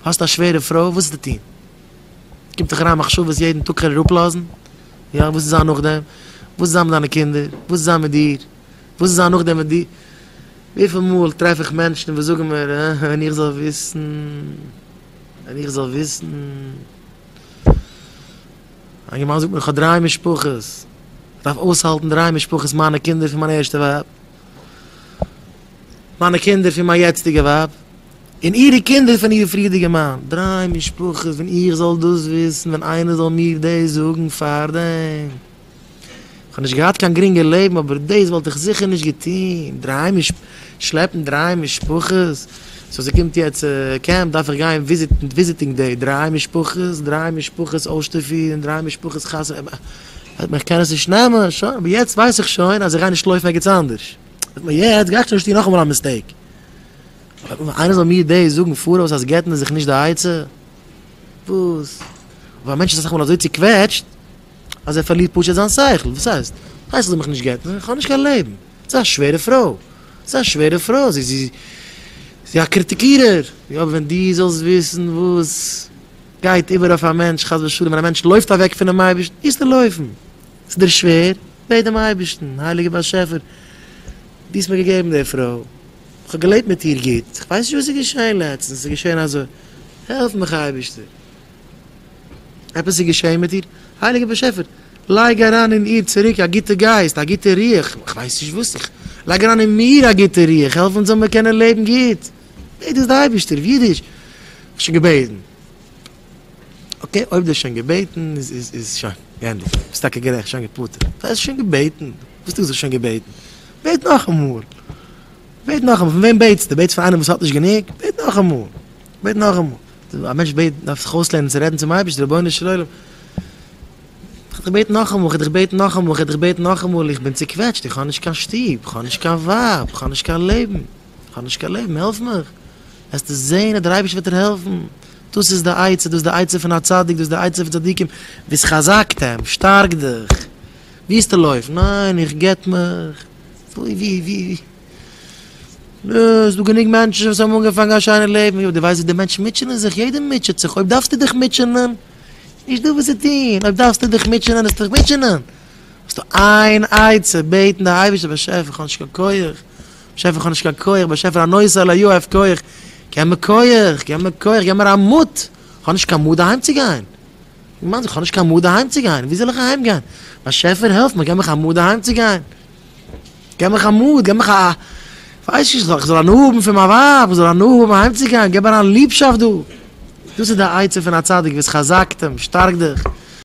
האסט א שווערע פרוי, וואס וועסטו טון? קומט דיך אריין מחשבות יעדן טאג כ'וועל איר אראפלאזן? יא, וואס וועט זיין נאכדעם? וואס וועט זיין מיט דיינע קינדער? וואס וועט זיין מיט דיר? וואס וועט זיין נאכדעם ווען דו. וויפיל מאל טרעף איך מענטשן וואס זאגן מיר, אה, ווען איך זאל וויסן, ווען איך זאל וויסן. א אינגערמאן זאגט מיר, איך האב דריי משפחות, איך דארף אויסהאלטן דריי משפחות, מיינע קינדער פון מיין ערשטע ווייב, מיינע קינדער פון מיין יעצטיגע ווייב, און אירע קינדער פון איר פריערדיגע מאן, דריי משפחות, ווען איך זאל דאס וויסן, ווען איינער זאל מיר דאס זאגן פארדעם. איך האב נישט געהאט קיין גרינגע לעבן אבער דאס וואלט איך זיכער נישט געטון, דריי מש שלעפן דריי משפחות, so ס'קומט יעצט קעמפ דארף איך גיין visiting day, דריי משפחות, דריי משפחות אויסשטאפירן, דריי משפחות חתונה, איך קען עס נישט נעמען, שוין, אבער יעצט ווייס איך שוין אז איך גיי נישט לויפן ערגעץ אנדערש, יעצט גיי איך שוין נישט טון נאכאמאל א mistake, איינער זאל מיר דאס זאגן פאראויס אז גט'ן איז זיך נישט די עצה? וואס? אבער א מענטש איז אסאך מאל אזוי צוקוועטשט אז ער פארלירט פשוט זיין שכל, וואס הייסט? הייסט איך זאל מיך נישט גט'ן? איך האב נישט קיין לעבן. זי איז א שווערע פרוי. זי איז א שווערע פרוי. זי זי זי א קריטיקירער. יא אבער ווען דו זאלסט וויסן וואס גייט איבער אויף א מענטש חס ושלום ווען א מענטש לויפט אוועק פונעם אייבערשטן, וועסטו לויפן. ס'איז דיר שווער? בעט דעם אייבערשטן, הייליגער באשעפער, דו האסט מיר געגעבן די פרוי, איך האב געלעבט מיט איר גוט, איך ווייס נישט וואס איז געשען לעצטנס, ס'איז געשען אזוי, העלף מיך אייבערשטער. עפעס איז געשען מיט איר? הייליגער באשעפער, לייג אריין אין איר צוריק א גוטע גייסט, א גוטע רוח, איך ווייס נישט וואס, איך, לייג אריין אין מיר א גוטע רוח, העלף אונז זאל מיר קענען לעבן גוט. בעט דאס די אייבערשטער, ווי אידיש, האסט שוין געבעטן. okay, אויב דו האסט שוין געבעטן איז איז איז שוין, געענדיגט, ביסט טאקע גערעכט, שוין געפטר'ט. האסט שוין געבעטן, וואס טוסטו שוין געבעטן? בעט נאכאמאל, בעט נאכאמאל, פון וועם בעטסטו? בעטסט פון איינעם וואס האט נישט גענוג? בעט נאכאמאל, בעט נאכאמאל. א מענטש בעט דארף זיך אויסלערנען צו רעדן צום אייבערשטן, רבונו של עולם, איך וועל דיך בעטן נאכאמאל, איך וועל דיך בעטן נאכאמאל, איך וועל דיך בעטן נאכאמאל, איך בין צוקוועטשט, איך האב נישט קיין שטוב, איך האב נישט קיין ווייב, איך האב נישט קיין לעבן, איך האב נישט קיין לעבן, העלף מיך, וועסטו זען אז דער אייבערשטער וועט דיר העלפן, דאס איז די עצה, דאס איז די עצה פון א צדיק, דאס איז די עצה פון צדיקים, והתחזקתם, שטארק דיך, ווי וועסטו לויפן, ניין איך גט מיך, ווי ווי ווי. ס'איז דא גענוג מענטשן וואס האבן אנגעפאנגען א שיינע לעבן, יא דו ווייסט ווי די מענטשן מוטשענען זיך, יעדער מוטשעט זיך, אויב דארפסטו דיך מוטשענען, נישט דא וואס צו טון, אויב דארפסטו דיך מוטשענען וועסטו דיך מוטשענען, האסטו איין עצה, בעטן די אייבערשטער באשעפער איך האב נישט קיין כח, באשעפער איך האב נישט קיין כח, באשעפער הנותן ליעף כח, געב מיר כח, געב מיר כח, געב מיר א מוט, איך האב נישט קיין מוט אהיים צו גיין, איך האב נישט קיין מוט אהיים צו גיין, ווי זאל איך אהיים גיין, באשעפער העלף מיך, געב מיך א מוט אהיים צו גיין. געב מיך א מוט, געב מיך א, כ'ווייס נישט, איך זאל הנאה האבן פון מיין ווייב, איך זאל הנאה האבן אהיימצוגיין, געב אריין ליבשאפט דא. דאס איז די עצה פון א צדיק, והתחזקתם, שטארק דיך.